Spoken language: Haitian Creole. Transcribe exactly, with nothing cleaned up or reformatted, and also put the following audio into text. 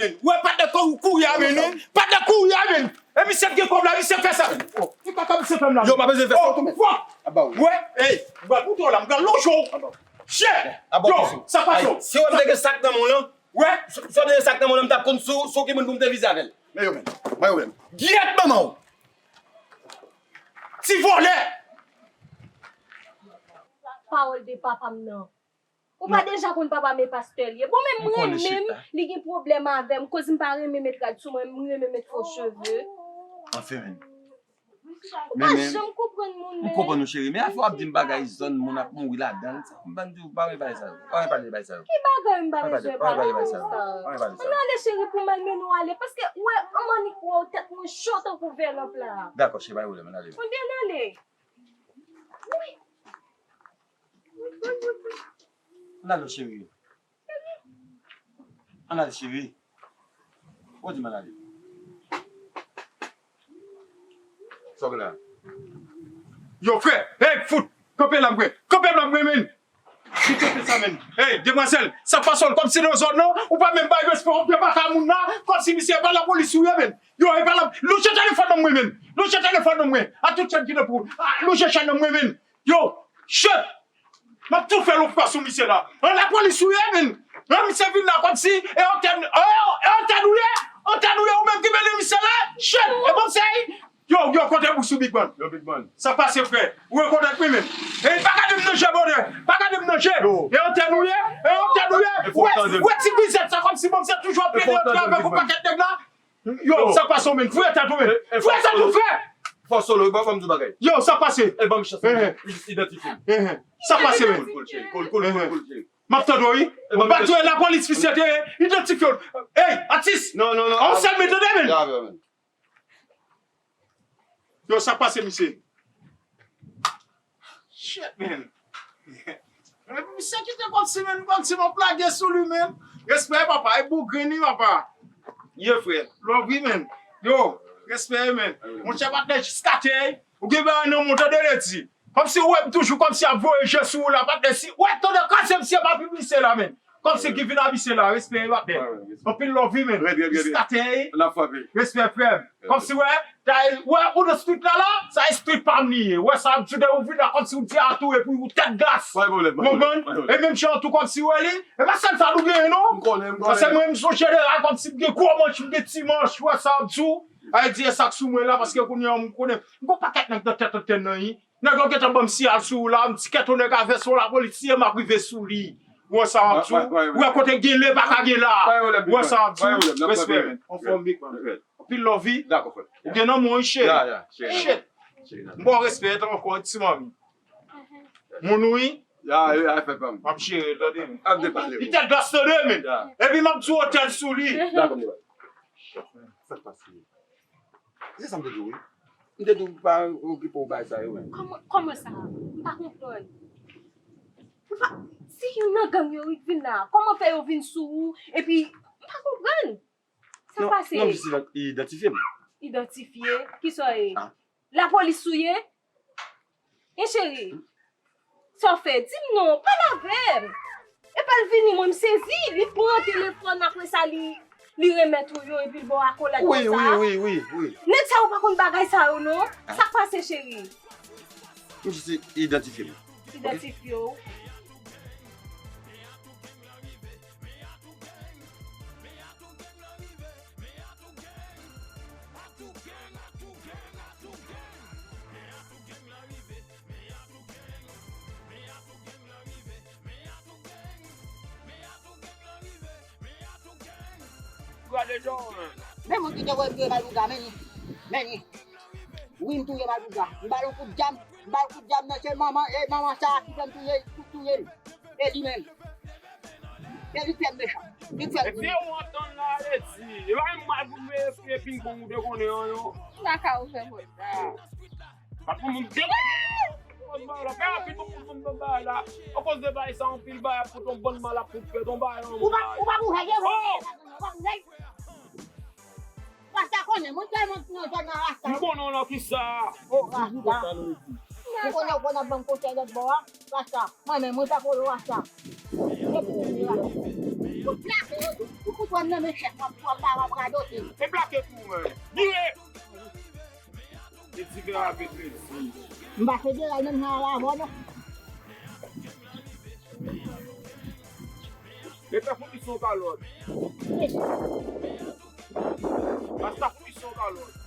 Men, wè patnè, kò ou kouri a, men, non. Patnè, kouri a, men. E misye ki gen kòb la, misye fè sa. Ti kaka misye fè m la. Yo, pa bezwen fè sa. Fò. Wè, ey, m pral moute w la, m pral lonje w. Chè. Yo, sa pase w. Si w te gen sak nan men w lan, wè, si w te gen sak nan men w lan, m t ap konn sou, sou ki moun pou m te vize avè l. Men yo, men. Men yo, men. Gyèt manman w. Ti vòlè. Pawòl de papa m nan. Ou pa deja konn papa m e pastè l ye. Bon, men m renmen m, li gen pwoblèm avè m, koz m pa renmen met rad sou mwen, m renmen met fo cheve. Anfen, men. Ou pa janm konprann moun, men. M konprann ou, cheri, men afè w ap di m bagay zòn, moun ap mouri ladan l, sa, m pa di w, pa renmen bagay sa yo. Pa renmen pale bagay sa yo. Ki bagay m pa bezwen pale konsa? Ann ale, cheri, pou m al mennen w ale, paske, wè, ann annik wè w tèt mwen cho tankou vè lanp la. Dakò, cheri, pa gen pwoblèm, ann ale. Ann ale. Wi. Ann ale, cheri. Ann ale, cheri. Ou di m ann ale. Sa w gen la? Yo, frè, hey, fout! Kanpe la, m kwè. Kanpe la, m kwè, men. Ki kanpe sa, men? Hey, demwazèl, sa pa sòl, kòmsi nan zòn nan, ou pa menm bay respè, w ap debake a moun nan, kòmsi misye e pa lapolis ou ye, men. Yo, e pa la, lonje telefòn nan mwen, men. Lonje telefòn nan mwen. A tout chèn ki nan pou. A, lonje chèn nan mwen, men. Yo, shit! M ap tou fè yon fwa sou misye la. An lapolis ou ye, men. An misye vin la kòmsi, e antèn, e, e antèn ou ye, antèn ou ye, ou menm ki mennen misye la. Shit! E bon, se, yo, yo, kote pou sou Big Man. Yo, Big Man. Sa pase, frè. Ou rekonèt mwen, men. E pa gade m nan je, brother. Pa gade m nan je. Yo. E antèn ou ye, e antèn ou ye. Ou wè, ou wè ti vizèt sa kòmsi bon, se toujou ap pede antre avèk yon pakèt nèg la. Yo, sa pase w, men? Foure tèt ou, men. Foure tèt ou, frè! Fò Solo, ban m di w bagay. Yo, sa pase? E ban m chans. Idantifye m. Sa pase, men? Cool, cool, cheri. Cool, cool, cool, cool, cheri. M ap tande w, wi. Ou pa di w lapolis misye te idantifye w. Ey, atis! Non, non, non. A yon sèl men, tande, men. Yo, sa pase, misye? Shit, man. Epi misye kite kòmsi, man, kòmsi m ap lage sou li, man. Respè, papa. E bougri li, papa. Ye, frè. Love, wi, man. Yo, respè, man. Monchè, patnè, jiskatè, ou gen bagay nan men w, tande, Ledi. Kòmsi ou wè m toujou, kòmsi ap voye je sou ou la, patnè. Si, ou wè, tande, kase misye pa piblisye la, man. Kòmsi ki vin abise la, respè, patnè. Anpil love, wi, man. Jiskatè, respè, frè m. Kòmsi, wè, Sa e, wè, ou nan street la, la, sa e street pa m li ye. Wè sa ap di w, ou vin la kòmsi ou di a tou, epi ou tèt glas. Pa gen pwoblèm, pa gen pwoblèm. Ou konprann? E menm jan tou kòmsi, wè, li, e pa sèl sa nou genyen, non. M konnen, m konnen. Paske mwen, m son jeneral kòmsi m gen gwo manch, m gen ti manch, wè sa ap di w. Ay di e sa k sou mwen la, paske kounye a, m konnen. M gon pakèt nèg nan tèt antèn nan, wi. Nèg yo gentan ban m siyal sou ou la, m di kèt yon nèg a vès yon lapolis ye, m ap rive sou li. Wè sa ap di w. Wè kote gen le pa ka gen la. Wè sa ap di w. Respè, men. Anfòm, big man. Anpil love, wi. Dakò, frè. Ou gen nan mwen, wi, cheri. Ya, ya, cheri. Shit. M ba w respè, etan ankò, ti manmi. Moun ou, wi. Ya, ya, fè pa m. M ap jere l, tande, men. Ap depale. Li tèt glas, tande, men. Ya. Epi m ap di w otèl sou li. Dakò, m ba w. Sa k pase? Se sa m te di w, wi. M te di w pa okipe w bay sa yo, men. Kòman, kòman sa? M pa konprann. Ou pa, si youn nan gang yo, wi, k vin la, kòman fè yo vin sou ou, epi, m pa konprann. Sa k pase? Non, non, jis idantifye m. Idantifye? Kisa w ye? Ah. Lapolis ou ye? Men cheri, sa w fè? Di m non, pale avè m. Epa l vini, mwen m sezi. Li pran telefòn, apre sa, li, li remèt ou yo, epi l ba w akolad konsa. Wi, wi, wi, wi. Nèg sa yo pa konn bagay sa yo, non. Sa k pase, cheri? M jis idantifye m. Idantifye w. Gade jan w. Men moun ki te voye m touye Malpougra, men li. Men li. Wi, m touye Malpougra. M ba l yon kout zam, m ba l kout zam nan, se manman, e manman sa a ki fè m touye, touye l. E li menm. E li fè m mechan. Li fè m touye. Epi ou antann la, Ledi. E pa menm mal pou m veye fye pingbong ou te konnen an, non. M pa ka ouvè pòt la. Pa pou moun de. Fè rapid pou moun konn bagay la. Akoz de bagay sa, anpil bagay ap pote yon bann mal ap pote fè yon bagay an. Ou pa, ou pa pou règle, ou pa pou règle. Rasta konnen, mwen tèlman nan zòn nan Rasta. M konnen w nan kisa. Oh, Rasta. M konnen w pran nan bank konsèy lòt bò a. Rasta. Mwen menm, mwen pa konnen Rasta. Mwen pou konnen Rasta. Ou plake yo tou. Ou pou Pran nan men chèf, w ap, w ap, w ap radote. E plake tou, men. Vire! E ti vè avèk redi. M pa federal menm jan avè non. Leta fon misyon kalòt. Masta fon misyon kalòt.